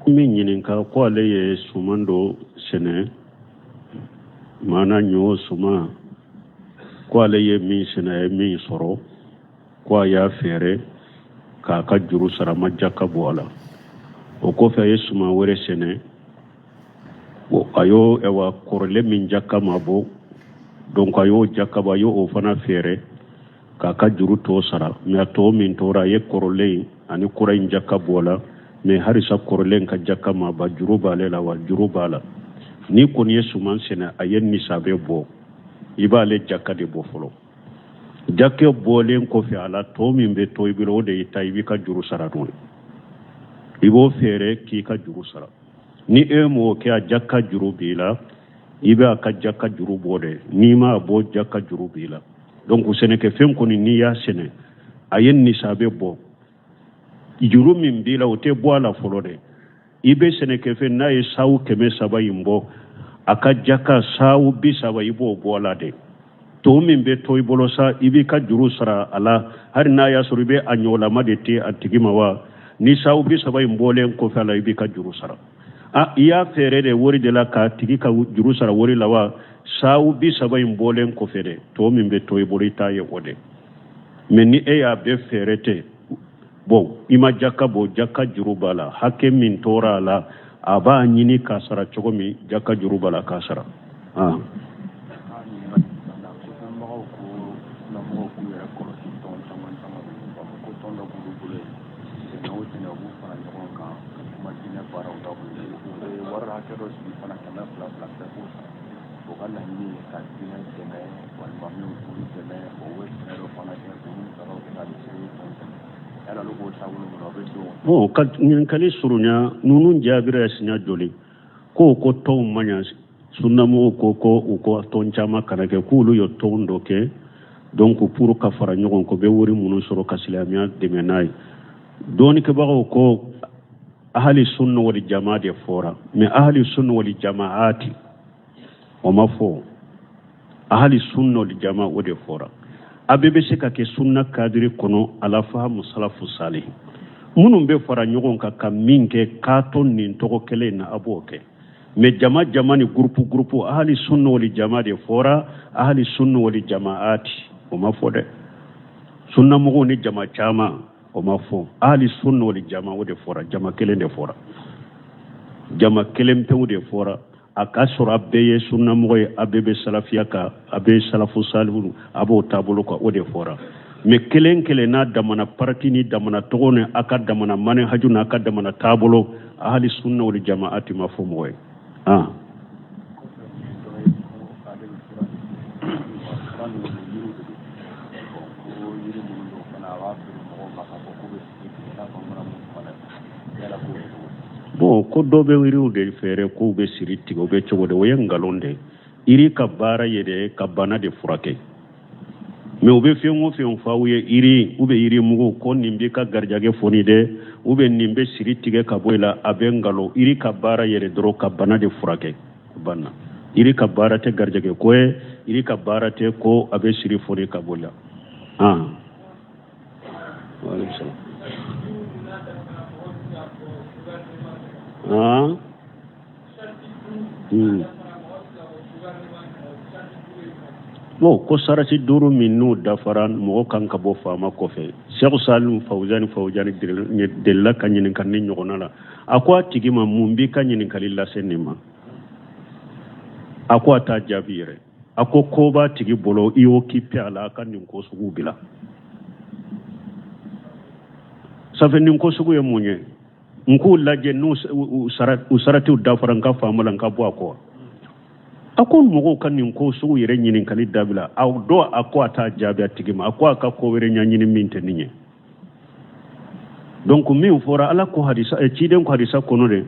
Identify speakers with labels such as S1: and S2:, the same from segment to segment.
S1: Min ɲininka ko ale ye suman dɔ sɛnɛ, maana ɲɔ suman, ko ale ye min sɛnɛ, a ye min sɔrɔ, ko a y'a feere k'a ka juru sara, a ma jaka bɔ a la. O kɔfɛ a ye suman wɛrɛ sɛnɛ, a y'o ɛwa kɔrɔlen min jaka ma bɔ, donc a y'o jaka bɔ, a y'o fana feere k'a ka juru tɔ sara. Mais a tɔ min tora, a ye kɔrɔlen ani kura in jaka bɔ a la, mais halisa kɔrɔlen ka jaka ma ban, juru b'ale la wa? Juru b'a la. N'i kɔni ye suman sɛnɛ, a ye nisabe bɔ, i b'ale jaka de bɔ fɔlɔ. Jaka bɔlen kɔfɛ a la, tɔ min bɛ to i bolo, o de y'i ta, i b'i ka juru sara n'o ye. I b'o feere k'i ka juru sara. Ni e m'o kɛ, a jaka juru b'i la. I bɛ a ka jaka juru bɔ dɛ. N'i m'a bɔ, jaka juru b'i la. Donc sɛnɛkɛfɛn kɔni, n'i y'a sɛnɛ, a ye nisabe bɔ, juru min b'i la, o tɛ bɔ a la fɔlɔ dɛ. I bɛ sɛnɛkɛfɛn n'a ye sawu 300 in bɔ, a ka jaka sawu 30, i b'o bɔ a la dɛ. Tɔ min bɛ to i bolo sa, i b'i ka juru sara a la, hali n'a y'a sɔrɔ i bɛ a ɲɔgɔnlama de di a tigi ma wa. Ni sawu 30 in bɔlen kɔfɛ a la, i b'i ka juru sara. A i y'a feere de wari de la k'a tigi ka juru sara wari la wa, sawu 30 in bɔlen kɔfɛ dɛ, tɔ min bɛ to i bolo, i t'a ye o dɛ. Mais ni e y'a bɛɛ feere ten, bon, i ma jaka bɔ, jaka juru b'a la. Hakɛ min tora a la, a b'a ɲini k'a sara cogo min, jaka juru b'a la k'a sara. Ah.
S2: O ka laɲini ye ka diinɛ dɛmɛ, alimamiw k'olu dɛmɛ, o bɛ sɛnɛ dɔ fana kɛ k'olu musakaw kɛ ka misiri fɛnw dɛmɛ. Yala olu b'o taabolo min na, o bɛ don.
S1: Bon, ka ɲininkali surunya, ninnu jaabira siɲɛ joli ko tɔnw ma ɲa? Sunnamɔgɔw ko u ko tɔn caman kana kɛ, k'olu ye tɔn dɔ kɛ donc pour ka fara ɲɔgɔn kan, bɛ wari minnu sɔrɔ ka silamɛya dɛmɛ n'a ye. Dɔɔnikɛbagaw ko ahali sunna wali jama de fɔra, mais ahali sunna wali jamaati o ma fɔ. Ahali sunna wali jama, o de fɔra. A bɛɛ bɛ se ka kɛ sunna kadiri kɔnɔ, ala fahamu salafu salih. Minnu bɛ fara ɲɔgɔn kan ka min kɛ k'a to nin tɔgɔ kelen na, a b'o kɛ. Mais jama jama ni gurupu gurupu, ahali sunna wali jama de fɔra. Ahali sunna wali jamaati o ma fɔ dɛ. Sunnamɔgɔw ni jama caman, o ma fɔ. Ahali sunna wali jama, o de fɔra. Jama kelen de fɔra, jama kelen pewu de fɔra. A ka sɔrɔ a bɛɛ ye sunnamɔgɔ ye, a bɛɛ bɛ salafiya kan, a bɛ salafu salihu, a b'o taabolo kan, o de fɔra. Mais kelen kelen n'a damana parti ni damana tɔgɔ ni a ka damana manhaju n'a ka damana taabolo, ahali sunna wali jamaati ma fɔ mɔgɔ ye. Ah. Bon, ko dɔ bɛ yiriw de feere k'u bɛ siri tigɛ, u bɛ cogo di? O ye nkalon de ye. Yiri ka baara ye de ka bana de furakɛ. Mais u bɛ fɛn o fɛn fɔ aw ye, yiri u bɛ yiri mugu ko nin b'i ka garijɛgɛ foni dɛ, u bɛ nin bɛ siri tigɛ ka bɔ i la, a bɛ nkalon. Yiri ka baara yɛrɛ dɔrɔn ka bana de furakɛ, banna. Yiri ka baara tɛ garijɛgɛ ko ye, yiri ka baara tɛ ko a bɛ siri foni ka bɔ i la. Ah. Ah. Bon, ko sarati duuru min n'u dafara, mɔgɔ kan ka bɔ faama kɔfɛ. Sɛku Salim Fawuzani Fawuzani delila ka ɲininka nin ɲɔgɔnna la. A ko a tigi ma, mun b'i ka ɲininkali lase nin ma? A ko a t'a jaabi yɛrɛ. A ko ko b'a tigi bolo, i y'o kipe a la, a ka nin ko sugu bila. Safe nin ko sugu ye mun ye? N k'u lajɛ n'u u saratiw dafara n ka faamu la, n ka bɔ a kɔ. A ko mɔgɔw ka nin ko sugu yɛrɛ ɲininkali dabila. A dɔ a ko a t'a jaabi a tigi ma. A ko a ka ko wɛrɛ ɲɛɲini min tɛ nin ye. Donc min fɔra ala ko hadisa, ciden ko hadisa kɔnɔ de,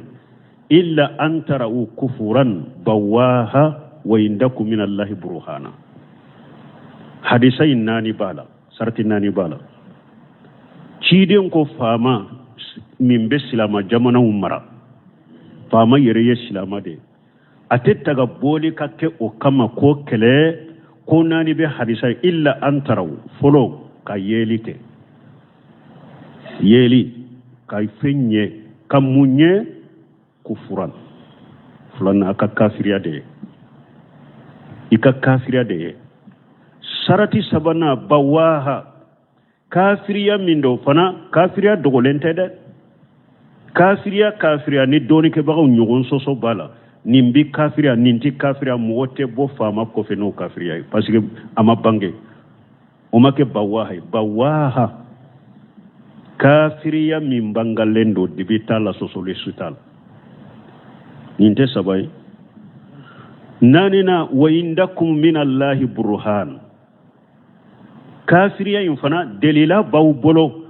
S1: illa an tarau kufuran bawaha wa indakum min allahi burhana. Hadisa in naani b'a la, sarati naani b'a la. Ciden ko faama min bɛ silama jamanaw mara, faama yɛrɛ ye silama de ye, a tɛ taga bɔli ka kɛ o kama ko kɛlɛ. Ko naani bɛ hadisa: illa an taraw, fɔlɔ ka yeli kɛ, yeli. Ka fɛn ɲɛ ka mun ɲɛ? Kufuran filanan, a ka kafiriya de ye, i ka kafiriya de ye. Sarati sabanan, bawaha, kafiriya min don fana, kafiriya dogolen tɛ dɛ. Kafiriya kafiriya ni dɔɔnikɛbagaw ɲɔgɔn sɔsɔ b'a la, nin bi kafiriya, nin ti kafiriya. Mɔgɔ tɛ bɔ faama kɔfɛ n'o kafiriya ye, parce que a ma bange, o ma kɛ bawaha ye. Bawaha, kafiriya min bangalen don, dibi t'a la, sɔsɔli si t'a la. Nin tɛ saba ye. Naaninan, wa indakum min allahi burhan, kafiriya in fana delila b'aw bolo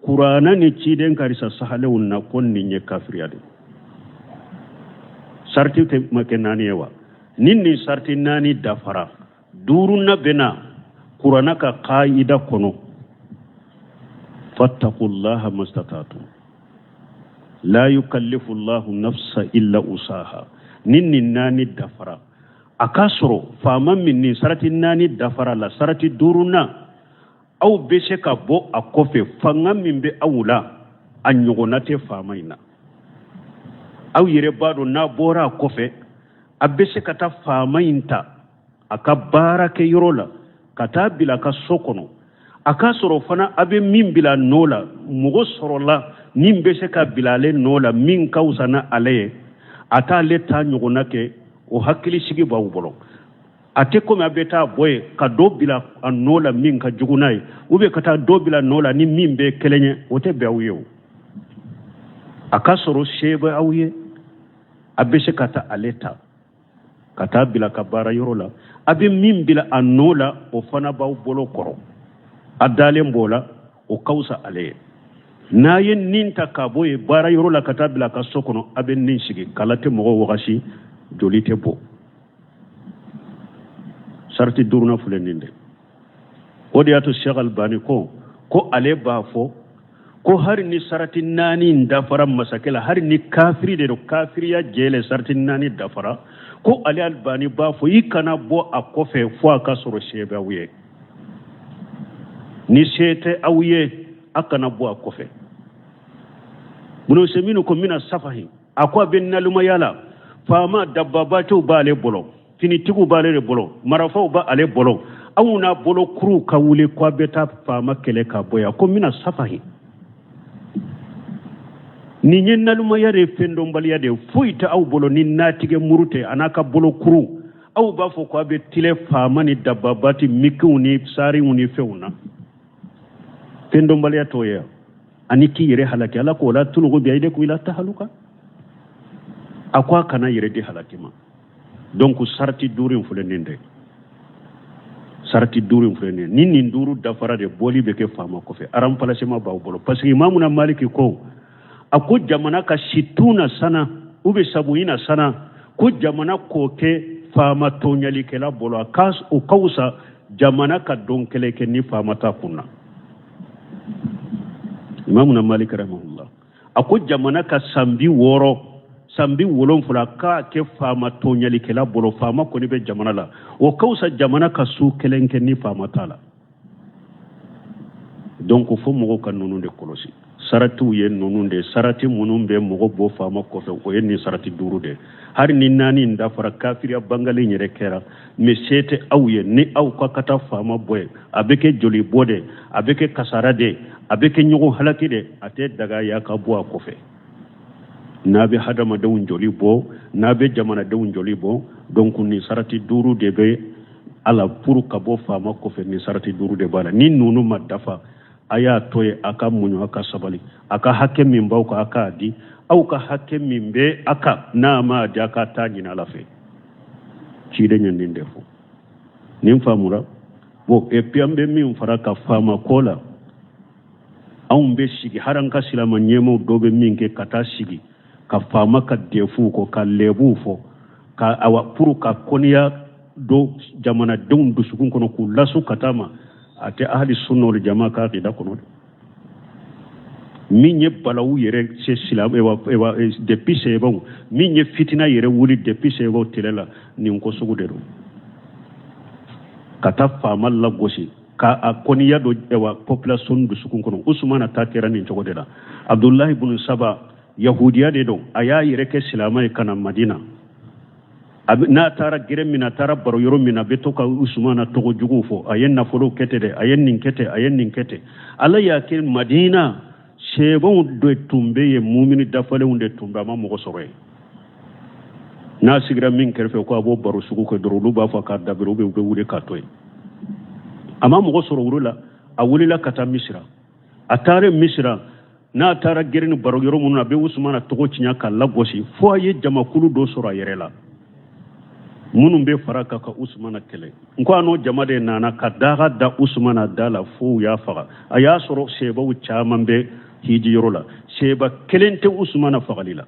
S1: kurana ni ciden ka hadisa sahalenw na ko nin ye kafiriya de. Sarati tɛ ma kɛ naani ye wa? Ni nin sarati naani dafara, duurunan bɛ na kurana ka kaida kɔnɔ, fattakullaha mastata'tum la yukallifu llahu nafsa illa usaha. Ni nin naani dafara, a k'a sɔrɔ faama min nin sarati naani dafara la, sarati duurunan aw bɛ se ka bɔ a kɔfɛ. Fanga min bɛ aw la, a ɲɔgɔnna tɛ faama in na. Aw yɛrɛ b'a dɔn, n'a bɔra a kɔfɛ, a bɛ se ka taa faama in ta a ka baarakɛyɔrɔ la ka taa bila a ka so kɔnɔ. A k'a sɔrɔ fana a bɛ min bila nɔ la, mɔgɔ sɔrɔla min bɛ se ka bila ale nɔ la, min ka fisa na ale ye, a t'ale ta ɲɔgɔnna kɛ. O hakilisigi b'aw bolo. A tɛ komi a bɛ taa bɔ yen ka dɔ bila a nɔ la min ka jugu n'a ye, ou bien ka taa dɔ bila nɔ la ni min bɛ kelen ye, o tɛ bɛn aw ye. O a ka sɔrɔ se bɛ aw ye, a bɛ se ka taa ale ta ka taa bila ka baara yɔrɔ la. A bɛ min bila a nɔ la, o fana b'aw bolo kɔrɔ, a dalen b'o la, o ka fisa ale ye. N'a ye nin ta ka bɔ yen baara yɔrɔ la ka taa bila a ka so kɔnɔ, a bɛ nin sigi, kala tɛ mɔgɔ wagasi, joli tɛ bɔ. Sarati duurunan filɛ nin de. O de y'a to Sheikh Albani ko ale b'a fɔ ko hari ni sarati naani in dafara masakɛ la, hari ni kafiri de don, kafiriya jɛlen, sarati naani dafara, ko ale Albani b'a fɔ i kana bɔ a kɔfɛ fo a ka sɔrɔ se bɛ aw ye. Ni se tɛ aw ye, a kana bɔ a kɔfɛ. Ibn Usaymin ko mina safahi, a ko a bɛ nalumaya la. Faama dababatiw b'ale bolo, finitigiw b'ale de bolo, marafaw b'ale bolo, aw n'a bolo kuruw ka wuli ko a bɛ taa faama kɛlɛ ka bɔ yan, ko mina safahi. Nin ye nalumaya de ye, fɛndɔnbaliya de ye. Foyi tɛ aw bolo ni natigɛ muru tɛ, a n'a ka bolo kuru. Aw b'a fɔ ko a bɛ tile faama ni dababati mikiw ni sariw ni fɛnw na. Fɛndɔnbaliya t'o ye ani k'i yɛrɛ halaki. Ala ko wala tulqu bi aidikum ila tahaluka, a ko a kana yɛrɛ di halaki ma. Donc sarati duuru in filɛ nin de, sarati duuru in filɛ nin. Ni nin duuru dafara de, bɔli bɛ kɛ faama kɔfɛ, remplacement b'aw bolo. Parce que imamuna Maliki ko, a ko jamana ka situna sana ou bien sabuina sana, ko jamana k'o kɛ faama tɔɲalikɛla bolo, a ka o ka fisa jamana ka don kɛlɛ kɛ ni faama t'a kun na. Imamuna Maliki rahimahullah a ko jamana ka san 60, san 70 k'a kɛ faama tɔɲalikɛla bolo, faama kɔni bɛ jamana la, o ka fisa jamana ka su kelen kɛ ni faama t'a la. Donc fo mɔgɔw ka ninnu de kɔlɔsi. Saratiw ye ninnu de, sarati minnu bɛ mɔgɔ bɔ faama kɔfɛ, o ye nin sarati duuru de. Hali ni naani in dafara, kafiriya bangalen yɛrɛ kɛra, mais se tɛ aw ye, ni aw ka taa faama bɔ yen, a bɛ kɛ joli bɔ de, a bɛ kɛ kasara de, a bɛ kɛ ɲɔgɔn halaki de, a tɛ daga ya ka bɔ a kɔfɛ. N'a bɛ hadamadenw joli bɔ, n'a bɛ jamanadenw joli bɔ, donc nin sarati duuru de bɛ a la pour ka bɔ faama kɔfɛ. Nin sarati duuru de b'a la. Ni ninnu ma dafa, a y'a to yen, a ka muɲu, a ka sabali. A ka hakɛ min b'aw kan, a k'a di. Aw ka hakɛ min bɛ a kan, n'a m'a di, a ka taa ɲini Ala fɛ. Ciden ye nin de fɔ. Nin faamura. Bon, et puis an bɛ min fara ka faama ko la, anw bɛ sigi, hali an ka silama ɲɛmaaw dɔw bɛ min kɛ ka taa sigi ka faama ka defuw kɔ, ka lɛbuw fɔ, ka awa pour ka kɔniya don jamanadenw dusukun kɔnɔ, k'u lasu ka taa ma, a tɛ ahali sunna wal jama ka akida kɔnɔ dɛ. Min ye balawu yɛrɛ se silamɛ depuis sahabaw, min ye fitina yɛrɛ wuli depuis sahabaw tile la, nin ko sugu de don, ka taa faama lagosi. Ka a kɔniya don ɛwa population dusukun kɔnɔ. Usumana ta kɛra nin cogo de la. Abdulahi bunu Saba, yahudiya de don, a y'a yɛrɛ kɛ silamɛ ye ka na Madina. N'a taara gɛrɛ min na, a taara baro yɔrɔ min na, a bɛ to ka Usumana tɔgɔ juguw fɔ. A ye nafolo kɛ ten dɛ, a ye nin kɛ ten, a ye nin kɛ ten. Ala y'a kɛ Madina sɛbɛnw de tun bɛ yen, mumini dafalenw de tun bɛ, a ma mɔgɔ sɔrɔ yen. N'a sigira min kɛrɛfɛ ko a b'o baro sugu kɛ dɔrɔn, olu b'a fɔ k'a dabiri, u bɛ wuli k'a to yen. A ma mɔgɔ sɔrɔ woro la, a wulila ka taa Misira. A taara Misira, n'a taara gɛrɛ ni baro yɔrɔ minnu na, a bɛ Usumana tɔgɔ tiɲɛ k'a lagosi, fo a ye jamakulu dɔ sɔrɔ a yɛrɛ la minnu bɛ fara kan ka Usumana kɛlɛ. N ko a n'o jama de nana ka daga da Usumana da la fo u y'a faga. A y'a sɔrɔ sebaw caman bɛ hiji yɔrɔ la, seba kelen tɛ Usumana fagali la.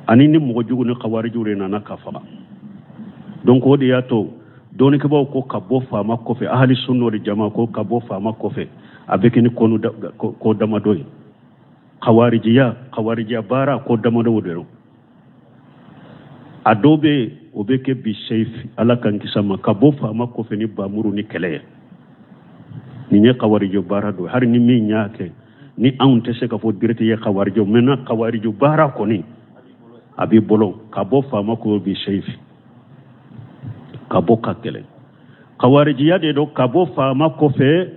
S1: Ani ni mɔgɔ jugu ni kawarijiw de nana k'a faga. Donc o de y'a to dɔnnikɛbaaw ko ka bɔ faama kɔfɛ, ahali sunna wal jama ko ka bɔ faama kɔfɛ, a bɛ kɛ ni ko damadɔ ye. Kawarijiya, kawarijiya baara ko damadɔw de don. A dɔw bɛ yen, o bɛ kɛ bi seifi, Ala k'an kisi a ma, ka bɔ faama kɔfɛ ni bamuru ni kɛlɛ ye. Nin ye kawarijo baara dɔ ye. Hali ni min y'a kɛ, ni anw tɛ se ka fɔ direct ye kawarijo, maintenant kawarijo baara kɔni a b'i bolo ka bɔ faama kɔfɛ bi seifi, ka bɔ ka kɛlɛ. Kawarijiya de don ka bɔ faama kɔfɛ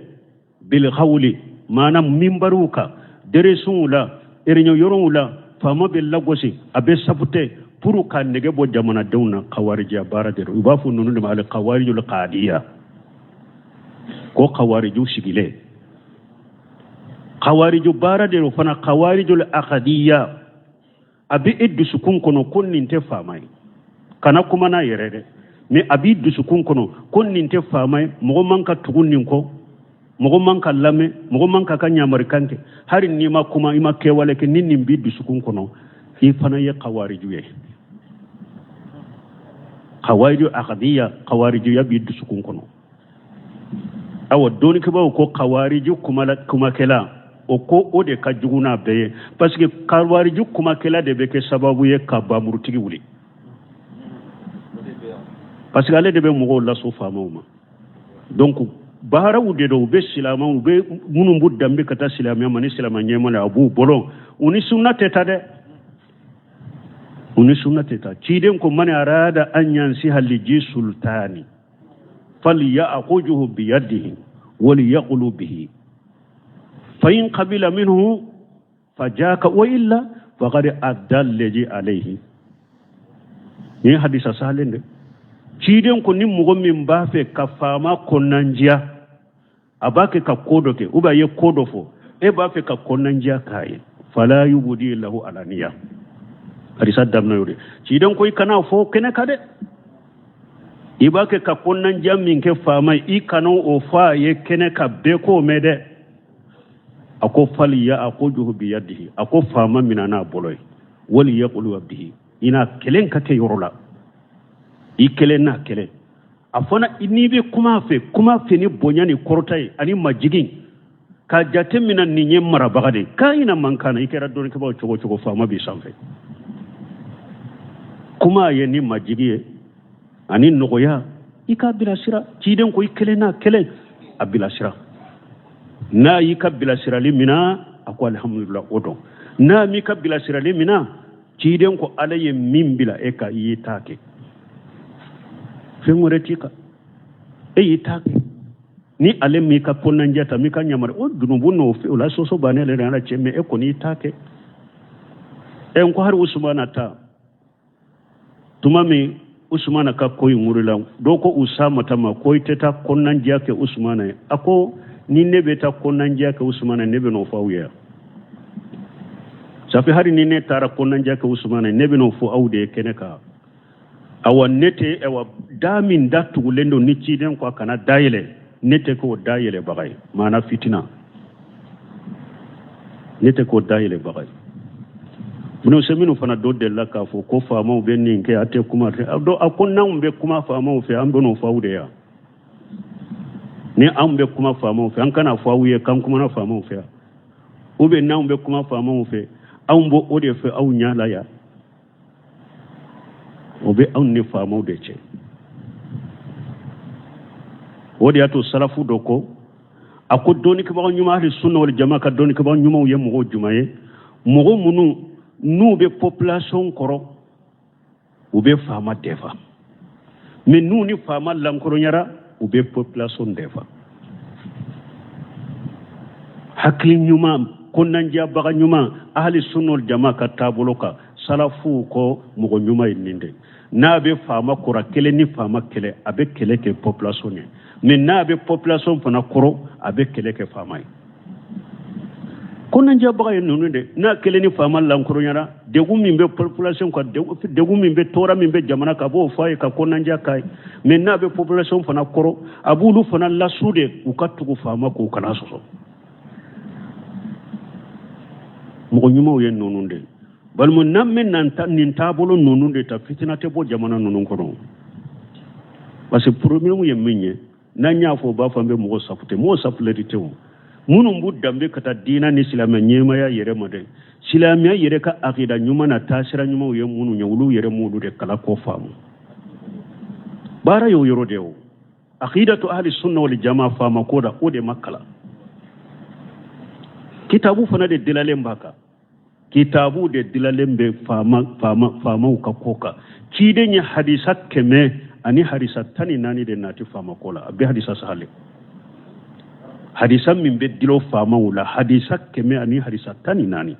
S1: bilhawuli, maana minbariw kan, deresunw la, réunion yɔrɔw la, faama bɛ lagosi, a bɛ sabute pour ka nege bɔ jamanadenw na. Kawarijiya baara de don. U b'a fɔ ninnu de ma ali kawarijul kaadiya, ko kawariju sigilen. Kawariju baara de don fana, kawarijul akadiya. A bɛ e dusukun kɔnɔ ko nin tɛ faama ye, kana kuma n'a yɛrɛ dɛ, mais a b'i dusukun kɔnɔ ko nin tɛ faama ye, mɔgɔ man ka tugu nin kɔ, mɔgɔ man ka lamɛn, mɔgɔ man ka ka ɲamarikan kɛ. Hali n'i ma kuma, i ma kɛwale kɛ, ni nin b'i dusukun kɔnɔ, i fana ye kawariju ye. Kawariju akadiya, kawarijuya b'i dusukun kɔnɔ. Awa, dɔnnikɛbaaw ko kawariju kumakɛla, o ko o de ka jugu n'a bɛɛ ye, parce que kawariju kumakɛla de bɛ kɛ sababu ye ka bamurutigi wuli, parce que ale de bɛ mɔgɔw laso faamaw ma. Donc baaraw de don, u bɛ silamɛw, u bɛ minnu b'u danbe ka taa silamɛya ma ni silamɛ ɲɛma la, a b'u bolo. U ni sunna tɛ taa dɛ, u ni sunna tɛ taa. Ciden ko man arada an yansiha liji sultani falyakhudhu biyadihi waliyaqulu bihi fa in qabila minhu fajaka wa illa faqad adda alladhi alayhi. Nin hadisa salen de. Ciden ko ni mɔgɔ min b'a fɛ ka faama kɔnɔnandiya, a b'a kɛ ka ko dɔ kɛ, ou bien a ye ko dɔ fɔ, e b'a fɛ ka kɔnɔnandiya k'a ye, fala yubudi lahu alaniya. Hadisa daminɛ y'o de. Ciden ko i kana fɔ kɛnɛ kan dɛ. I b'a kɛ ka kɔnɔnandiya min kɛ faama ye, i kana o fɔ a ye kɛnɛ kan, bɛɛ k'o mɛn dɛ. A ko fali ya'khudhu biyadihi, a ko faama minɛ n'a bolo ye, wali yaqulu bihi, i n'a kelen ka kɛ yɔrɔ la, i kelen n'a kelen. A fana n'i bɛ kuma a fɛ, kuma a fɛ ni bonya ni kɔrɔta ye ani majigin, k'a jate minɛ nin ye marabaga de ye. K'a ɲina man kan na, i kɛra dɔnnikɛbaaw cogo cogo, faama b'i sanfɛ. Kuma a ye ni majigi ye ani nɔgɔya, i k'a bilasira. Ciden ko i kelen n'a kelen a bilasira. N'a y'i ka bilasirali mina, a ko alihamudulila, o dɔn. N'a m'i ka bilasirali mina, ciden ko Ala ye min bila e kan, i y'i ta kɛ, fɛn wɛrɛ t'i kan, e y'i ta kɛ. Ni ale m'i ka kɔnɔnajɛ ta, m'i ka ɲamari, o junubu n'o o la sɔsɔ bannen ale Ala cɛ, mais e kɔni y'i ta kɛ. Ɛ n ko hali Usumana ta, tuma min Usumana ka ko in wurila, dɔw ko Usamata ma ko i tɛ taa kɔnɔnajɛ kɛ Usumana ye. A ko ni ne bɛ taa kɔnɔnajɛ kɛ Usumana ye, ne bɛ n'o fɔ aw ye yan. Safi hali ni ne taara kɔnɔnajɛ kɛ Usumana ye, ne bɛ n'o fɔ aw de ye kɛnɛ kan. Awa ne tɛ, awa da min da tugulen don ni ciden ko a kana dayɛlɛ, ne tɛ k'o dayɛlɛbaga ye, maana fitina, ne tɛ k'o dayɛlɛbaga ye. Minnu se minnu fana dɔ delila k'a fɔ ko faamaw bɛ nin kɛ, a tɛ kuma dɔ, a ko n'anw bɛ kuma faamaw fɛ, an bɛ n'o fɔ aw de yan. Ni anw bɛ kuma faamaw fɛ, an kana fɔ aw ye k'an kumana faamaw fɛ yan. Ou bien n'anw bɛ kuma faamaw fɛ, anw b'o o de fɛ aw ɲɛ la yan. O bɛ anw ni faamaw de cɛ. O de y'a to salafu dɔ ko, a ko dɔnnikɛbaga ɲuman, ahli sunna wal jama ka dɔnnikɛbaga ɲumanw ye mɔgɔw jumɛn ye? Mɔgɔ minnu n'u bɛ population kɔrɔ, u bɛ faama défend, mais n'u ni faama lankolonyara, u bɛ population défend. Hakili ɲuman, kɔnɔnandiyabaga ɲuman, ahli sunna wal jama ka taabolo kan, salafuw ko mɔgɔ ɲuman ye nin de. N'a bɛ faama kɔrɔ, a kelen ni faama kɛlɛ, a bɛ kɛlɛ kɛ population ye, mais n'a bɛ population fana kɔrɔ, a bɛ kɛlɛ kɛ faama ye. Kɔnɔnandiyabaga ye ninnu de. N'a kelen ni faama lankolonyara, degun min bɛ population kan, degun min bɛ, tɔɔrɔ min bɛ jamana kan, a b'o fɔ a ye ka kɔnɔnandiya k'a ye. Mais n'a bɛ population fana kɔrɔ, a b'olu fana lasu de u ka tugu faama k'u kana sɔsɔ. Mɔgɔ ɲumanw ye ninnu de. Balima, n'an bɛ nin taabolo ninnu de ta, fitina tɛ bɔ jamana ninnu kɔnɔ, parce que problème ye min ye, n'an y'a fɔ, u b'a fɔ an bɛ mɔgɔ safute. Mɔgɔ safulɛ de tɛ o. Minnu b'u danbe ka taa diina ni silamɛ ɲɛmaya yɛrɛ ma dɛ, silamɛya yɛrɛ ka akida ɲuman na taasira ɲumanw ye minnu ye, olu yɛrɛ m'olu de kalan k'o faamu. Baara y'o yɔrɔ de ye o. Akidatu ahli sunna wal jama faama ko da, o de ma kalan. Kitabu fana de dilalen b'a kan, kitabu de dilalen bɛ faama faama faamaw ka ko kan. Ciden ye hadisa 114 de nati faama ko la. A bɛ hadisa sahale, hadisa min bɛ dilo faamaw la, hadisa 114,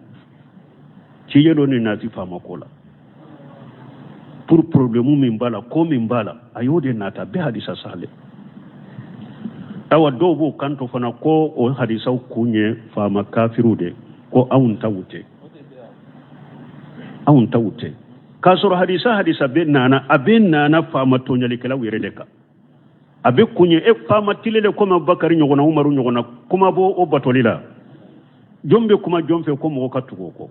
S1: ciden dɔ de nati faama ko la pour problème min b'a la, ko min b'a la, a y'o de nata, a bɛ hadisa sahale. Awa, dɔw b'o kanto fana ko o hadisaw kun ye faama kafiriw de ko, anw taw tɛ, anw taw tɛ. K'a sɔrɔ hadisa bɛ nana, a bɛ nana faama tɔɲalikɛlaw yɛrɛ de kan. A bɛ kun ye e faama tile de, komi Abubakari ɲɔgɔnna, Umaru ɲɔgɔnna, kuma b'o o batoli la. Jɔn bɛ kuma jɔn fɛ ko mɔgɔ ka tugu o kɔ?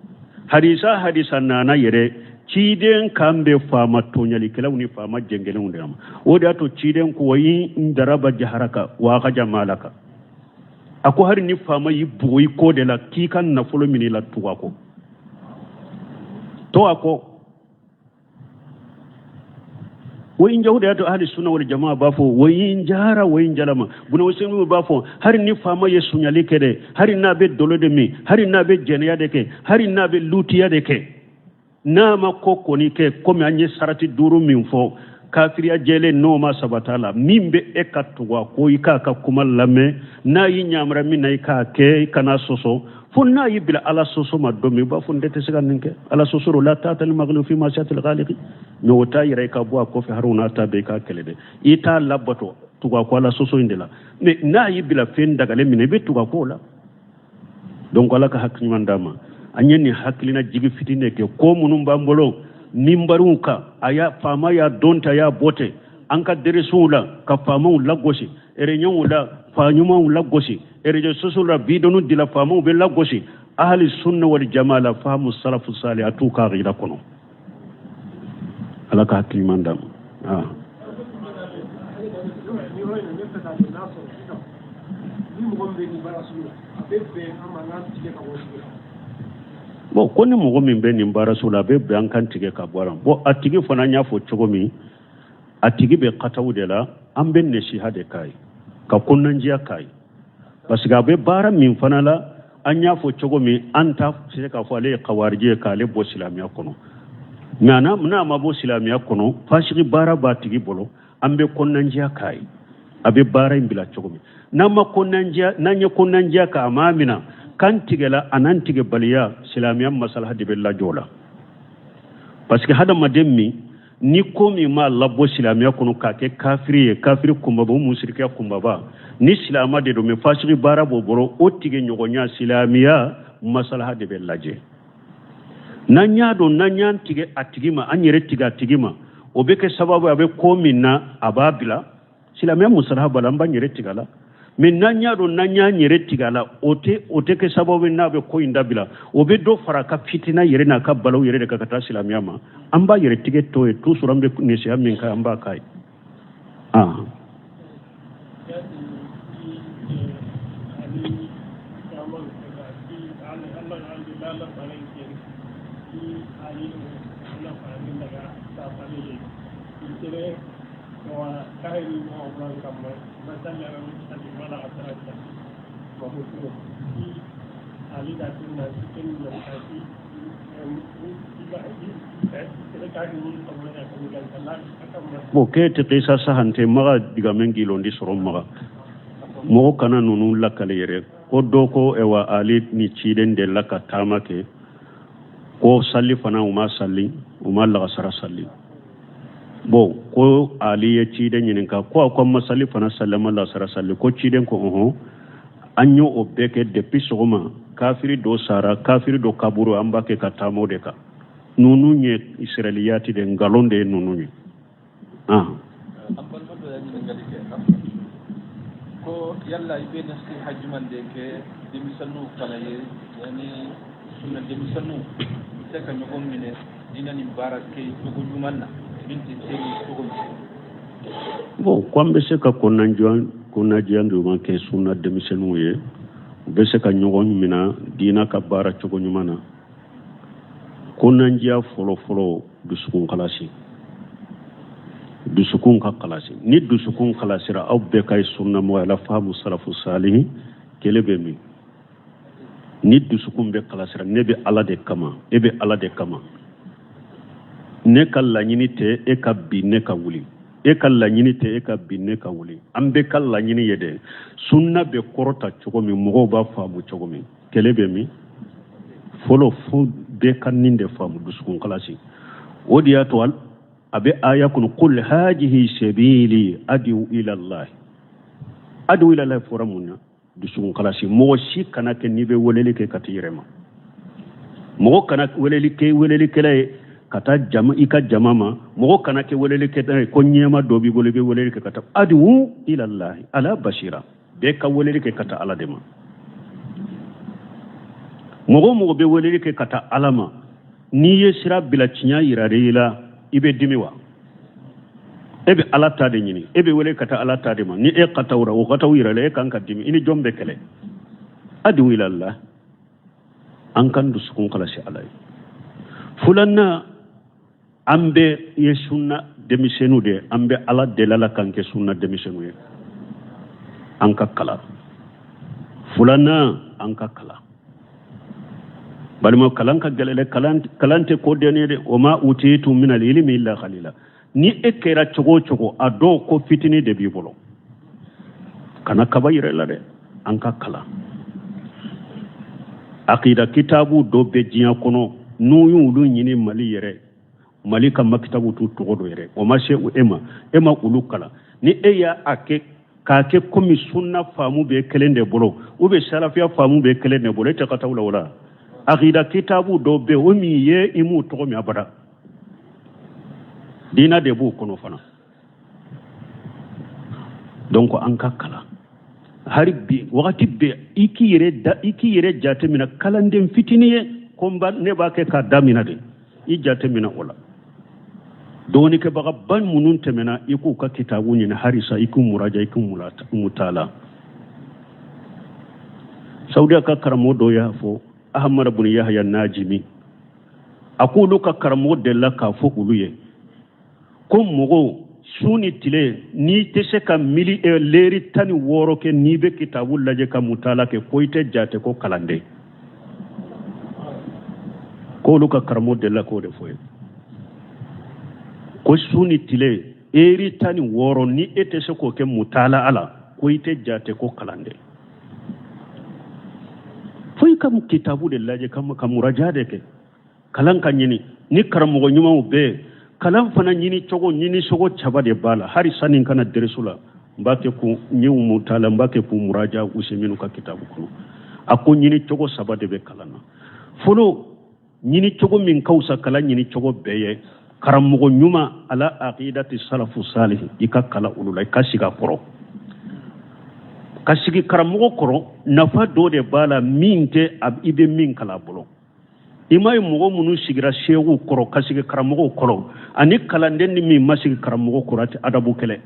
S1: Hadisa nana yɛrɛ, ciden kan bɛ faama tɔɲalikɛlaw ni faama jɛngɛnenw de ma. O de y'a to ciden ko wa in daraba jaharaka wa akaja malaka. A ko hali ni faama y'i bugo i kɔ de la k'i ka nafolo minɛ i la, tugu a kɔ, to a kɔ. Wa in jahu de y'a to ahli sunna wal jamaa b'a fɔ wa in jara wa in jalama. Buna usaimin b'a fɔ hali ni faama ye suɲali kɛ dɛ, hali n'a bɛ dolo de min, hali n'a bɛ jɛnɛya de kɛ, hali n'a bɛ lutiya de kɛ, n'a ma ko kɔni kɛ komi an ye sarati duuru min fɔ, kafiriya jɛlen n'o ma sabata la, min bɛ e ka tugu a kɔ, i k'a ka kuma lamɛn, n'a y'i ɲamara min na, i k'a kɛ, i kana sɔsɔ, fo n'a y'i bila ala sɔsɔ ma don min, i b'a fɔ n tɛ se ka nin kɛ. Ala sɔsɔ la taata li makhluqin fi ma'siyatil khaliqi. Mais o t'a yɛrɛ i ka bɔ a kɔfɛ, hali n'a ta bɛɛ i k'a kɛlɛ dɛ, i t'a labato, tugu a kɔ ala sɔsɔ in de la. Mais n'a y'i bila fɛn dagalen min na, i bɛ tugu a kɔ o la. Donc ala ka hakili ɲuman d'an ma. An ye nin hakilina jigi fitinin de kɛ ko minnu b'an bolo minbariw kan, a y'a faama y'a dɔn ta, y'a bɔ ten an ka deresiw la ka faamaw lagosi, réunionw la fa ɲumanw lagosi, réseaux sociaux la bidɔnw dila faamaw bɛ lagosi. Ahli sunna wal jamaa la faamu salafu salih, a t'u ka akida kɔnɔ. Ala ka hakili ɲuman d'an ma. Bon, ko ni mɔgɔ min bɛ nin baara sugu la, a bɛ bɛn an kan tigɛ ka bɔ a la. Bon, a tigi fana, n y'a fɔ cogo min, a tigi bɛ kataw de la, an bɛ nasiha de k'a ye, ka kɔnɔnandiya k'a ye, parce que a bɛ baara min fana la, an y'a fɔ cogo min, an t'a se k'a fɔ ale ye kawariji ye k'ale bɔ silamɛya kɔnɔ. Mais n'a ma bɔ silamɛya kɔnɔ, fasigi baara b'a tigi bolo, an bɛ kɔnɔnandiya k'a ye, a bɛ baara in bila cogo min. N'an ma kɔnɔnandiya, n'an ye kɔnɔnandiya k'a ma minɛ kan tigɛla, a n'an tigɛbaliya, silamɛya masalaha de bɛ lajɔ o la. Parce que hadamaden min ni ko min m'a labɔ silamɛya kɔnɔ k'a kɛ kafiri ye, kafiri kunbaba, o musirikiya kunbaba, ni silama de don, mais fasigi baara b'o bolo, o tigɛ ɲɔgɔnya silamɛya masalaha de bɛ lajɛ. N'an y'a dɔn, n'an y'an tigɛ a tigi ma, an yɛrɛ tigɛ a tigi ma, o bɛ kɛ sababu ye a bɛ ko min na, a b'a bila silamɛya musalaha b'a la, an b'an yɛrɛ tigɛ a la. Mais n'an y'a dɔn, n'an y'an yɛrɛ tigɛ a la, o tɛ kɛ sababu ye n'a bɛ ko in dabila, o bɛ dɔ fara a ka fitina yɛrɛ n'a ka balaw yɛrɛ de kan ka taa silamɛya ma, an b'a yɛrɛ tigɛ to ye toujours, an bɛ nasiha min kɛ, an b'a k'a ye. Bon, ke ti kisa sahante maga digamen gilondi sɔrɔ maga mɔgɔ kana ninnu lakale yɛrɛ ko dɔ ko ewa Ali ni ciden delila ka taama kɛ ko sali fana u ma sali u ma lagasara sali. Bon, ko Ali ye ciden ɲininka ko a ko an ma sali fana sali, an ma lagasara sali. Ko ciden ko ɔhɔn, an y'o o bɛɛ kɛ depuis sɔgɔma, kafiri dɔ sara, kafiri dɔ kaburu, an b'a kɛ ka taama o de kan. Ninnu ye israiliyati de, nkalon de ye ninnu ye.
S3: An balima dɔ ye ɲininkali kɛ ko yala i bɛ nasiha jumɛn de kɛ denmisɛnninw fana ye, yani sunna denmisɛnninw bɛ se ka ɲɔgɔn minɛ diinɛ ni baara kɛ cogo ɲuman na min tɛ se cogo min?
S1: Bon, ko an bɛ se ka kɔnɔnajɛya ɲuman kɛ sunna denmisɛnninw ye, u bɛ se ka ɲɔgɔn minɛ diinɛ ka baara cogo ɲuman na. Kɔnɔnajɛya fɔlɔ-fɔlɔ, dusukun kalasi, dusukun ka kalasi. Ni dusukun kalasira, aw bɛɛ ka ye sunnamɔgɔ ala faamu salafu salihi kɛlɛ bɛ min. Ni dusukun bɛ kalasira, ne bɛ Ala de kama, e bɛ Ala de kama, ne ka laɲini tɛ e ka bin ne ka wuli, e ka laɲini tɛ e ka bin ne ka wuli, an bɛɛ ka laɲini ye dɛ sunna bɛ kɔrɔta cogo min, mɔgɔw b'a faamu cogo min. Kɛlɛ bɛ min fɔlɔ, fo bɛɛ ka nin de faamu, dusukun kalasi. O de y'a to a bɛ aya kɔnɔ qul hajihi sabili adiu ila Allah. Adiu ila Allah fɔra mun na? Dusukun kalasi. Mɔgɔ si kana kɛ n'i bɛ weleli kɛ ka t'i yɛrɛ ma, mɔgɔ kana weleli kɛ welelikɛla ye ka taa jama i ka jama ma, mɔgɔ kana kɛ welelikɛla ye ko ɲɛma dɔ b'i bolo i bɛ weleli kɛ ka taa. Adiu ila Allah ala basira, bɛɛ ka weleli kɛ ka taa Ala de ma. Mɔgɔ o mɔgɔ bɛ weleli kɛ ka taa Ala ma, n'i ye sira bila tiɲɛ yira i la, i bɛ dimi wa? E bɛ Ala ta de ɲini, e bɛ wele ka taa Ala ta de ma. Ni e ka taa o la, o ka taa o yira la, e kan ka dimi, i ni jɔn bɛ kɛlɛ? Adiu ila Allah, an kan dusukun kalasi Ala ye. Filanan, an bɛ ye sunna denmisɛnninw de ye, an bɛ Ala deli Ala k'an kɛ sunna denmisɛnninw ye, an ka kalan. Filanan, an ka kalan. Balima, kalan ka gɛlɛn dɛ, kalan tɛ ko den ye dɛ. O ma utitu min al ilmi illa qalila. Ni e kɛra cogo o cogo, a dɔw ko fitinin de b'i bolo, kana kaba yɛrɛ la dɛ. An ka kalan. Akida kitabu dɔ bɛ diɲɛ kɔnɔ, n'u y'olu ɲini Mali yɛrɛ, Mali ka makitabu t'u tɔgɔ dɔ yɛrɛ, o ma se e ma, e ma olu kalan. Ni e y'a kɛ k'a kɛ komi sunna faamu bɛ kelen de bolo, ou bien salafiya faamu bɛ kelen de bolo, e tɛ ka taa o la. O la akida kitabu dɔ bɛ o min ye i m'u tɔgɔ min abada, diina de b'o kɔnɔ fana. Donc an ka kalan hari bi, wagati bɛɛ i k'i yɛrɛ da, i k'i yɛrɛ jate minɛ kalanden fitinin ye ko ne b'a kɛ k'a daminɛ de, i jate minɛ o la. Dɔɔnikɛbagaba minnu tɛmɛna, i k'u ka kitabu ɲini harisa, i k'u muraja, i k'u mutala. Saudiya ka karamɔgɔ dɔ y'a fɔ, Ahmad bun Yahya Najimi, a k'olu ka karamɔgɔ delila k'a fɔ olu ye ko mɔgɔw su ni tile, n'i tɛ se ka mili leri 16 kɛ n'i bɛ kitabu lajɛ ka mutala kɛ, ko i tɛ jate ko kalanden. K'olu ka karamɔgɔ delila k'o de fɔ ye ko su ni tile eri 16, ni e tɛ se k'o kɛ mutala a la, ko i tɛ jate ko kalanden. Fo i ka kitabu de lajɛ ka muraja de kɛ, kalan ka ɲini ni karamɔgɔ ɲumanw bɛɛ. Kalan fana ɲini cogo, ɲini sogo caba de b'a la. Hali sani n kana deresu la, n b'a kɛ k'u ɲɛw mutala, n b'a kɛ k'u muraja Useminu ka kitabu kɔnɔ. A ko ɲini cogo saba de bɛ kalan na. Fɔlɔ, ɲini cogo min ka fisa kalan ɲini cogo bɛɛ ye, karamɔgɔ ɲuman ala aqidati salafu salih, i ka kalan olu la, i ka sigi a kɔrɔ. Ka sigi karamɔgɔ kɔrɔ, nafa dɔ de b'a la min tɛ i bɛ min kalan a bolo. I m'a ye mɔgɔ minnu sigira seeguw kɔrɔ ka sigi karamɔgɔw kɔrɔ, ani kalanden ni min ma sigi karamɔgɔ kɔrɔ, a tɛ adabu kɛlɛ.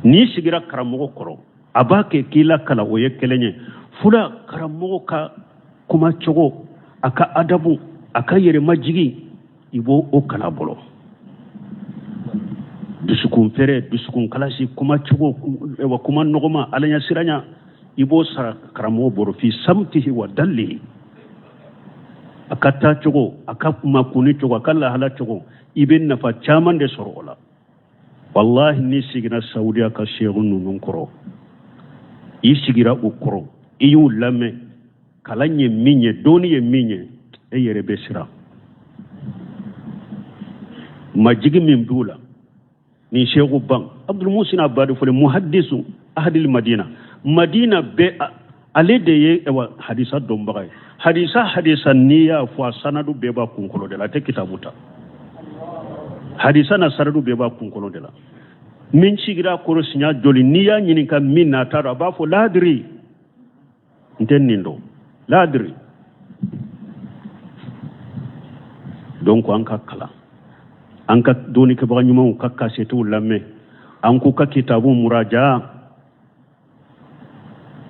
S1: N'i sigira karamɔgɔ kɔrɔ, a b'a kɛ k'i lakalan, o ye kelen ye. Fula, karamɔgɔ ka kuma cogo, a ka adabu, a ka yɛrɛmajigi, i b'o o kalan bolo. Dusukun fɛrɛ, dusukun kalasi, kuma cogo, wa kuma nɔgɔma, ala ɲɛ siranya, i b'o sara karamɔgɔ bolo fi samtihi wa dallihi. A ka taa cogo, a ka makunni cogo, a ka lahala cogo, i bɛ nafa caman de sɔrɔ o la. Walahi, n'i sigira Saudiya ka sehu ninnu kɔrɔ, i sigira u kɔrɔ, i y'u lamɛn, kalan ye min ye, dɔnni ye min ye, e yɛrɛ bɛ siran. Majigi min b'u la ni sehu ban Abdul Musin Abadi fɔlɔ, muhaddisu ahadil Madina, Madina bɛɛ ale de ye hadisa dɔnbaga ye. Hadisa n'i y'a fɔ, a sanadu bɛɛ b'a kunkolo de la, a tɛ kitabu ta. Hadisa na sanadu bɛɛ b'a kunkolo de la. Min sigira kɔrɔ siɲɛ joli, n'i y'a ɲininka min na, a t'a dɔn, a b'a fɔ laadiri, n tɛ nin dɔn, laadiri. Donc an ka kalan, an ka dɔnnikɛbaga ɲumanw ka kasetiw lamɛn, an k'u ka kitabu muraja.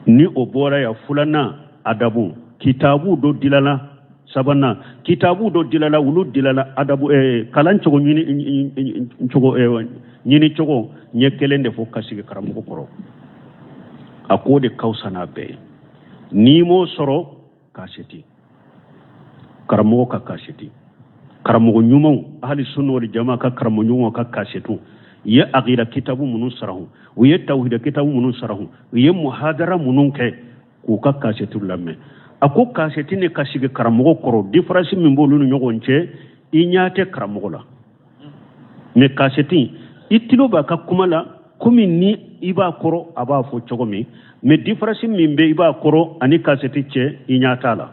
S1: Ni o bɔra yan, filanan adabu kitabu dɔ dilala, sabanan kitabu dɔ dilala, olu dilala adabu kalan cogo ɲini cogo ɲini cogo ɲɛ kelen de fɔ ka sigi karamɔgɔ kɔrɔ. A k'o de ka fisa n'a bɛɛ ye. N'i m'o sɔrɔ, kaseti, karamɔgɔ ka kaseti, karamɔgɔ ɲumanw, ahli sunna wal jama ka karamɔgɔ ɲumanw ka kasetiw, u ye aqida kitabu minnu sarahu, u ye tawhida kitabu minnu sarahu, u ye muhadara minnu kɛ, k'u ka kasetiw lamɛn. A ko kaseti ni ka sigi karamɔgɔ kɔrɔ, différence min b'olu ni ɲɔgɔn cɛ, i ɲɛ tɛ karamɔgɔ la, mais kaseti i tulo b'a ka kuma la komi ni i b'a kɔrɔ a b'a fɔ cogo min, mais différence min bɛ i b'a kɔrɔ ani kaseti cɛ, i ɲɛ t'a la.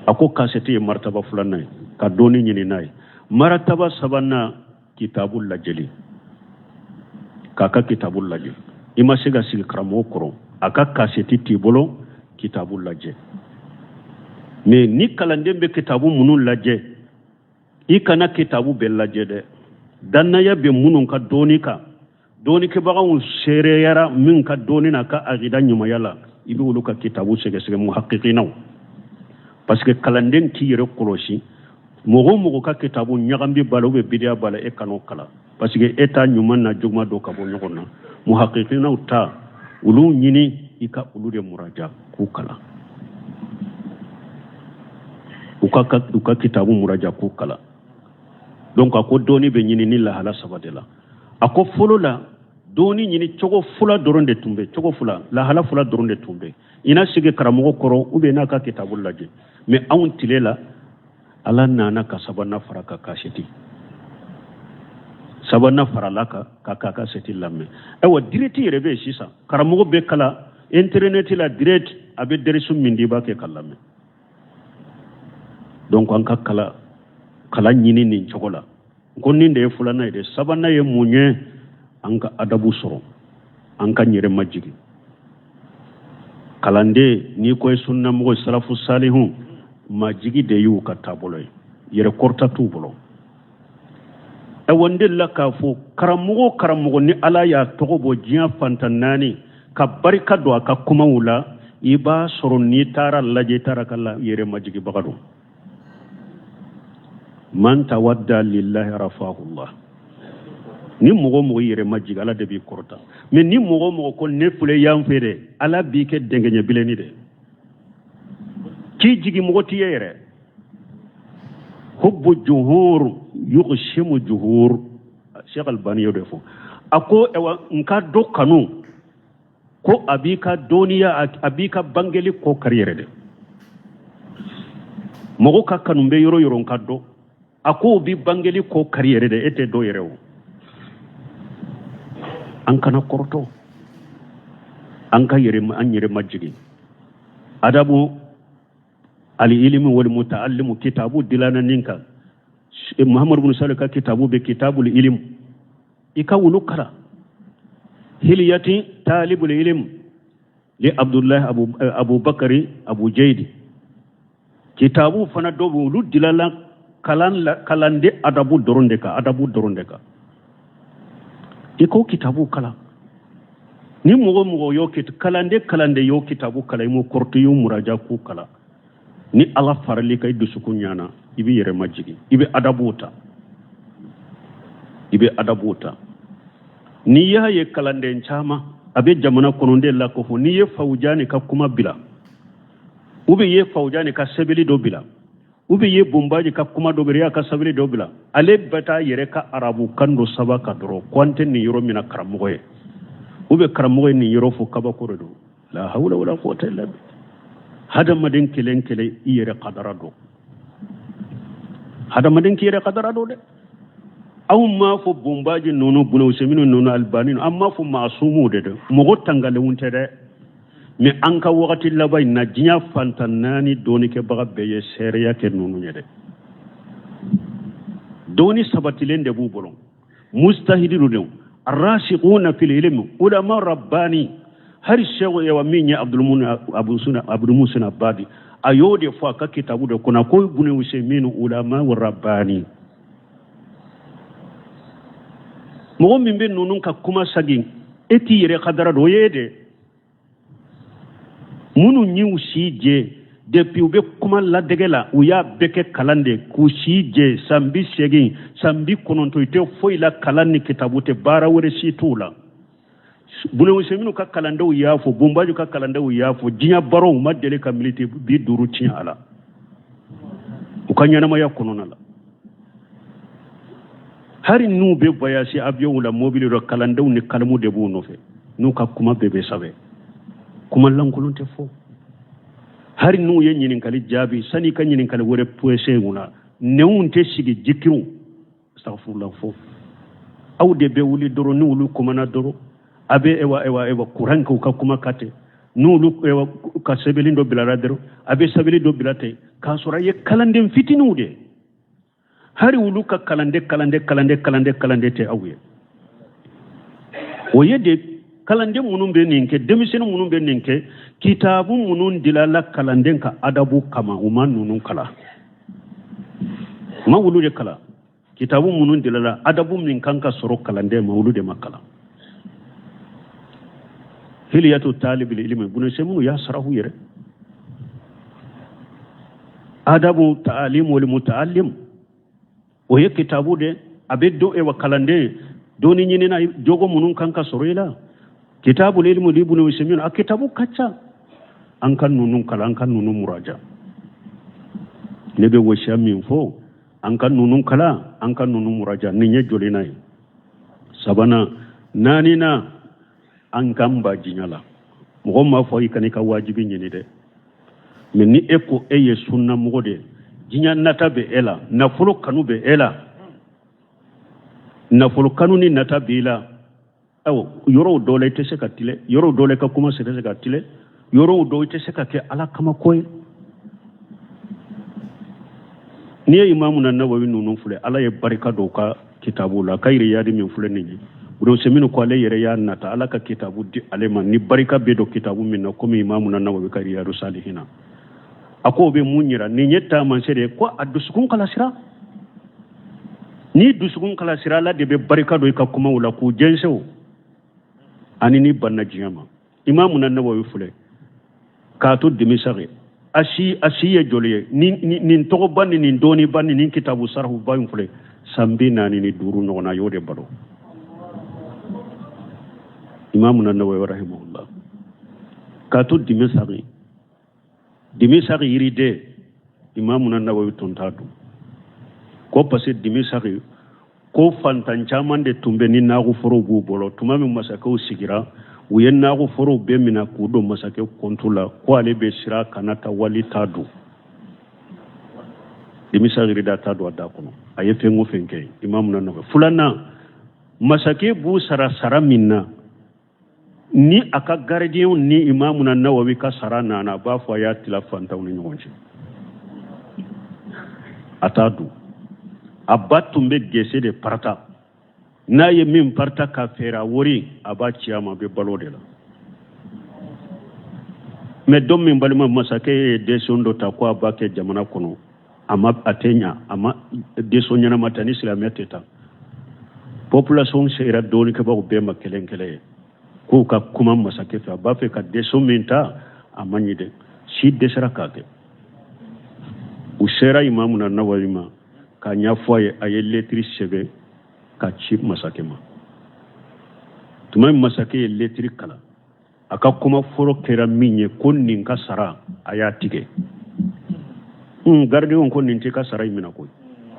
S1: A ko kaseti ye martaba filanan ye ka dɔnni ɲini n'a ye. Martaba sabanan, kitabu lajɛli, k'a ka kitabu lajɛ. I ma se ka sigi karamɔgɔ kɔrɔ, a ka kaseti t'i bolo, kitabu lajɛ. Mais ni kalanden bɛ kitabu minnu lajɛ, i kana kitabu bɛɛ lajɛ dɛ. Dannaya bɛ minnu ka dɔnni kan, dɔnnikɛbagaw seereyara min ka dɔnni n'a ka akida ɲumanya la, i bɛ olu ka kitabu sɛgɛsɛgɛ, muhakikinaw. Parce que kalanden k'i yɛrɛ kɔlɔsi, mɔgɔ o mɔgɔ ka kitabu ɲagambi b'a la ou bien bidiya b'a la, e kan'o kalan, parce que e t'a ɲuman n'a juguman dɔn ka bɔ ɲɔgɔn na. Muhakikinaw ta, olu ɲini, i ka olu de muraja k'u kalan, u ka kitabu muraja k'u kalan. Donc a ko dɔnni bɛ ɲini ni lahala saba de la. A ko fɔlɔ la, dɔnni ɲini cogo fila dɔrɔn de tun bɛ, cogo fila, lahala fila dɔrɔn de tun bɛ. I na sigi karamɔgɔ kɔrɔ ou bien n'a ka kitabu lajɛ. Mais anw tile la, Ala nana ka sabanan fara ka kaseti, sabanan farala kan ka k'a kaseti lamɛn. Ayiwa, direct yɛrɛ bɛ yen sisan, karamɔgɔ bɛ kalan internet la direct, a bɛ dɛrisu min di, i b'a kɛ ka lamɛn. Donc an ka kalan ɲini nin cogo la. Ko nin de ye filanan ye dɛ. Sabanan ye mun ye? An ka adabu sɔrɔ, an ka yɛrɛ majigin. Kalanden, n'i ko ye sunnamɔgɔ, salafu salihu, majigi de y'u ka taabolo ye, yɛrɛ kɔrɔta t'u bolo. Ayiwa, n delila k'a fɔ, karamɔgɔ karamɔgɔ ni Ala y'a tɔgɔ bɔ diɲɛ fantan naani ka barika don a ka kumaw la, i b'a sɔrɔ n'i taara lajɛ, i taara ka yɛrɛ majigibaga don. Man tawadda lillahi rafahullah. Ni mɔgɔ mɔgɔ yɛrɛ majigi, Ala de b'i kɔrɔta. Mais ni mɔgɔ mɔgɔ ko ne filɛ yan fɛ dɛ, Ala b'i kɛ dɛngɛɲɛ bilenni de k'i jigi, mɔgɔ t'i ye yɛrɛ. Hubbu juhur yughshimu juhur, Sheikh Albani y'o de fɔ. A ko ayiwa, n ka dɔ kanu ko a b'i ka dɔnniya, a b'i ka bangeli kɔ kari yɛrɛ de. Mɔgɔ ka kanu bɛ yɔrɔ yɔrɔ n ka dɔn, a ko o b'i bangeli kɔ kari yɛrɛ de, e tɛ dɔ yɛrɛ o. An kana kɔrɔtɔ, an ka yɛrɛ, an yɛrɛ majigin. Adabu ali ilimi wal mutaallimu, kitabu dilana nin kan, Muhammadu bin Salih ka kitabu bɛ kitabul ilim, i ka wulu kalan. Hiliyati talibul ilim li Abdullahi Abu Bakari Abu Jaidi, kitabu fana dɔ bɛ, olu dilala kalan la, kalanden adabu dɔrɔn de kan, adabu dɔrɔn de kan. I k'o kitabu kalan. Ni mɔgɔ mɔgɔ y'o kalanden y'o kitabu kalan, i m'o kɔrɔtɔ, i y'o muraja k'u kalan, ni Ala farali ka i dusukun ɲana, i b'i yɛrɛ majigin, i bɛ adabu ta. I bɛ adabuw ta. N'i y'a ye kalanden caman a bɛ jamana kɔnɔnden la ko fɔ n'i ye Fawujani ka kuma bila, ou bien i ye Fawujani ka sɛbɛnni dɔ bila, ou bien i ye Bonbaji ka kuma dɔ bila, i y'a ka sɛbɛnni dɔ bila, ale bɛ taa yɛrɛ ka arabukan dɔ saba ka dɔrɔn ko an tɛ nin yɔrɔ min na karamɔgɔ ye, ou bien karamɔgɔ ye nin yɔrɔ fɔ kabako de don. La hawla wala quwwata illa billah. Hadamaden kelen kelen i yɛrɛ kadara dɔn, hadamaden k'i yɛrɛ kadara dɔn dɛ. Anw m'a fɔ Bonbaji ninnu, Buna Useminu ninnu, Albani ninnu, an m'a fɔ maasumuw de dɛ, mɔgɔ tangalenw tɛ dɛ. Mais an ka wagati laban in na, diɲɛ fantan naani dɔɔnikɛbaga bɛɛ ye seereya kɛ ninnu ye dɛ. Dɔɔni sabatilen de b'u bolo, mustahidilu de, arrasikuna fil ilmi, ulama rabbani. Hari sɛku ewa min ye Abdulmusin Abadi, a y'o de fɔ a ka kitabu de kɔnɔ ko Buna Useminu ulama rabbani. Mɔgɔ min bɛ ninnu ka kuma sagin, e t'i yɛrɛ kadara dɔn, o ye e de. Minnu y'u si jɛ depuis u bɛ kuma ladege la, u y'a bɛɛ kɛ kalan de k'u si jɛ san 80, san 90, i tɛ foyi la kalan ni kitabu tɛ, baara wɛrɛ si t'u la. Buna Useminu ka kalandenw y'a fɔ, Bonbaju ka kalandenw y'a fɔ, diɲɛ baaraw ma deli ka miniti 50 tiɲɛ a la u ka ɲɛnamaya kɔnɔna la. Hari n'u bɛ voyage avion la, mobili dɔ, kalandenw ni kalamu de b'u nɔfɛ, n'u ka kuma bɛɛ bɛ sɛbɛn, kuma lankolon tɛ fɔ. Hari n'u ye ɲininkali jaabi, sani ka ɲininkali wɛrɛ pese u la, nɛnw tɛ sigi jikiriw astaghfirullah fɔ. Aw de bɛ wuli dɔrɔn, n'olu kumana dɔrɔn, a bɛ ewa ewa ewa kuran kɛ u ka kuma ka ten, n'olu ewa ka sɛbɛnni dɔ bilara dɔrɔn, a bɛ sɛbɛnni dɔ bila ten, k'a sɔrɔ a ye kalanden fitininw de ye. Hari olu ka kalanden kalanden kalanden kalanden kalanden tɛ aw ye. O ye de kalanden minnu bɛ nin kɛ, denmisɛnnin minnu bɛ nin kɛ, kitabu minnu dilala kalanden ka adabu kama, u ma ninnu kalan, u ma olu de kalan. Kitabu minnu dilala adabu min kan ka sɔrɔ kalanden ma, olu de ma kalan. Hiliyatu talibil ilmi, Buna Useminu y'a sarahu yɛrɛ. Adabu ta'alim wal muta'allim, o ye kitabu de a bɛ don ewa kalanden dɔnni ɲinina jogo minnu kan ka sɔrɔ i la. Kitabu ilmu li Ibn Usaymin, a kitabu ka ca. An ka ninnu kalan, an ka ninnu muraja. Ne bɛ wasiya min fɔ, an ka ninnu kalan, an ka ninnu muraja. Nin ye jolina ye. Sabanan, naaninan, an k'an ba diɲɛ la. Mɔgɔ m'a fɔ i kana i ka wajibi ɲini dɛ, mais ni e ko e ye sunna mɔgɔ de ye, diɲɛ nata bɛ e la, nafolo kanu bɛ e la, nafolo kanu ni nata b'i la, ayiwa, yɔrɔw dɔw la i tɛ se ka tilen, yɔrɔw dɔw la i ka kuma tɛ se ka tilen, yɔrɔw dɔw i tɛ se ka kɛ Ala kama ko ye. N'i ye Imamu na Nawawi ninnu filɛ, Ala ye barika don u ka kitabu la. Ka Riyadi min filɛ nin ye, Ibn Usaymin ko ale yɛrɛ y'a nata Ala ka kitabu di ale ma ni barika bɛ don kitabu min na, komi Imamu na Nawawi ka Riyadu Salihina. A ko o bɛ mun yira? Nin ye taamasere ye ko a dusukun kalasira. Ni dusukun kalasira, Ala de bɛ barika don i ka kumaw la k'u jɛnsɛn o, ani ni banna diɲɛ ma. Imamu na Nawawi filɛ k'a to demisɛn, a si ye joli ye? Nin tɔgɔba ni nin dɔnniba ni nin kitabu sarahuba in filɛ, san 45 ɲɔgɔn na, a y'o de balo. Imamu na Nawawi rahimahullah, k'a to demisɛn, demisɛn yiriden, Imamu na Nawawi tun t'a dun ko parce que demisɛn ko fantan caman de tun bɛ ni nakɔforow b'u bolo. Tuma min masakɛw sigira, u ye nakɔforow bɛɛ minɛ k'u don masakɛ kɔntu la, ko ale bɛ siran kana taa wali t'a dun. Demisɛn yiriden t'a don a da kɔnɔ. A ye fɛn o fɛn kɛ, Imamu na Nawawi. Filanan, masakɛ b'u sara sara min na, ni a ka garidiɲɛw ni Imamu na Nawawi ka sara nana, a b'a fɔ a y'a tila fantanw ni ɲɔgɔn cɛ, a t'a dun. A ba tun bɛ gese de parata, n'a ye min parata ka feere a wari, a b'a ci a ma, a bɛ balo de la. Mais don min balima masakɛ ye décision dɔ ta ko a b'a kɛ jamana kɔnɔ, a ma, a tɛ ɲa, a ma décision ɲɛnama ta ni silamɛya tɛ taa. Population sera dɔɔnikɛbagaw bɛɛ ma kelen kelen ye k'u ka kuma masakɛ fɛ, a b'a fɛ ka décision min ta, a ma ɲi dɛ, si dɛsɛra k'a kɛ. U sera Imamu na Nawawi ma k'a ɲɛfɔ a ye, a ye lettre sɛbɛn ka ci masakɛ ma. Tuma min masakɛ ye lɛtiri kalan, a ka kuma fɔlɔ kɛra min ye ko nin ka sara a y'a tigɛ. Garidiɲɛw ko nin t'i ka sara in minɛ koyi.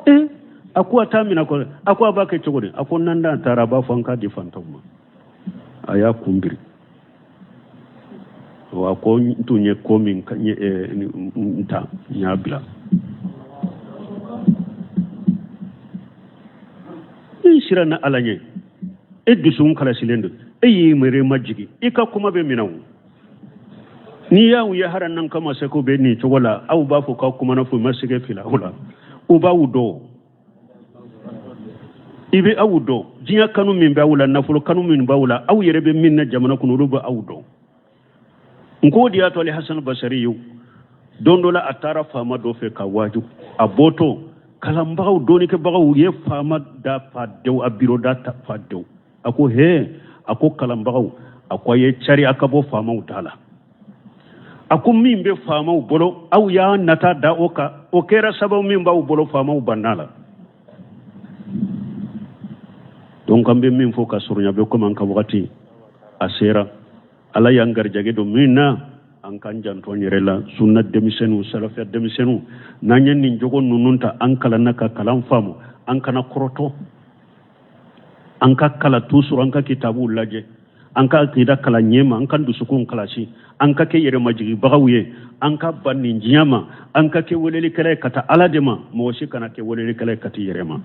S1: Ee, a ko a t'a minɛ koyi. A ko a b'a kɛ cogo di? A ko n'an da taara, a b'a fɔ an k'a di fantanw ma. A y'a kun biri wa ko n tun ye ko min n ta, n y'a bila. I siranna Ala ɲɛ, e dusukun kalasilen don, e y'i yɛrɛ majigin, i ka kuma bɛ minɛ. O n'i y'aw ye hali n'an ka masakɛw bɛ nin cogo la, aw b'a fɔ k'aw kumana fo ma sɛgɛ fila o la, u b'aw dɔn. I bɛ aw dɔn, diɲɛ kanu min bɛ aw la, nafolo kanu min b'aw la, aw yɛrɛ bɛ min na jamana kɔnɔ, olu bɛ aw dɔn. N ko o de y'a to Ali Hasan Basari ye don dɔ la, a taara faama dɔ fɛ ka waaju. A bɔtɔ, kalanbagaw, dɔnnikɛbagaw ye faama da fa dew, a biro da fa dew. A ko he, a ko kalanbagaw, a ko a ye cari, a ka bɔ faamaw da la. A ko min bɛ faamaw bolo, aw y'a nata da o kan, o kɛra sababu min b'aw bolo, faamaw banna la. Donc an bɛ min fɔ ka surunya bɛ, komi an ka wagati a sera, Ala y'an garijɛgɛ don min na, an k'an janto an yɛrɛ la. Sunna denmisɛnninw, salafiya denmisɛnninw, n'an ye nin jogo ninnu ta, an kalanna ka kalan faamu, an kana kɔrɔtɔ, an ka kala toujours, an ka kitabuw lajɛ, an ka akida kalan ɲɛma, an ka dusukun kalasi, an ka kɛ yɛrɛmajigibagaw ye, an ka ban nin diɲɛ ma, an ka kɛ welelikɛla ye ka taa Ala de ma. Mɔgɔ si kana kɛ welelikɛla ye ka t'i yɛrɛ ma.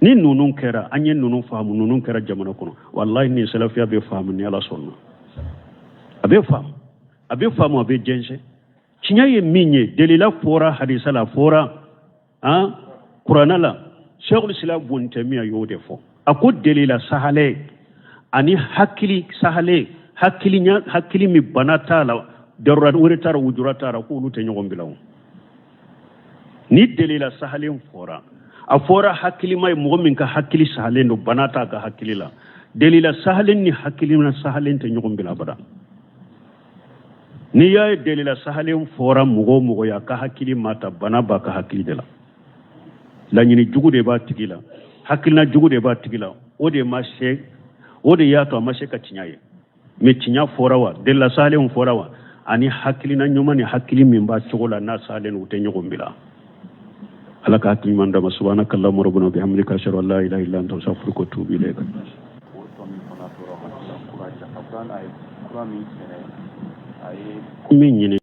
S1: Ni ninnu kɛra, an ye ninnu faamu, ninnu kɛra jamana kɔnɔ, walahi nin salafiya bɛ faamu. Ni Ala sɔnna, a bɛ faamu, a bɛ faamu, a bɛ jɛnsɛn. Tiɲɛ ye min ye, delila fɔra hadisa la, fɔra an kuranɛ la. Sheikhul Islam Ibn Taymiyyah y'o de fɔ. A ko delila sahale ani hakili sahale, hakili hakili min bana t'a la, darura wɛrɛ t'a la, wujura t'a la, k'olu tɛ ɲɔgɔn bila. O ni delila sahalen fɔra, a fɔra hakilima ye, mɔgɔ min ka hakili sahalen don, bana t'a ka hakili la. Delila sahalen ni hakilina sahalen tɛ ɲɔgɔn bila abada. N'i y'a ye delila sahalen fɔra mɔgɔ o mɔgɔ ye, a ka hakili ma ta, bana b'a ka hakili de la, laɲini jugu de b'a tigi la, hakilina jugu de b'a tigi la, o de ma se, o de y'a to a ma se ka tiɲɛ ye. Mais tiɲɛ fɔra wa, delila sahalen fɔra wa, ani hakilina ɲuman ni hakili min b'a cogo la n'a sahalen, u tɛ ɲɔgɔn bila. Ala ka hakili ɲuman d'an ma. Subhanaka allahumma rabbana wa bihamdika, ashhadu an la ilaha illa anta, astaghfiruka wa atubu ilayk.
S2: O tɔ min fana tora, ka tila kura kura, a ye kura min sɛnɛ, a ye
S1: min ɲini.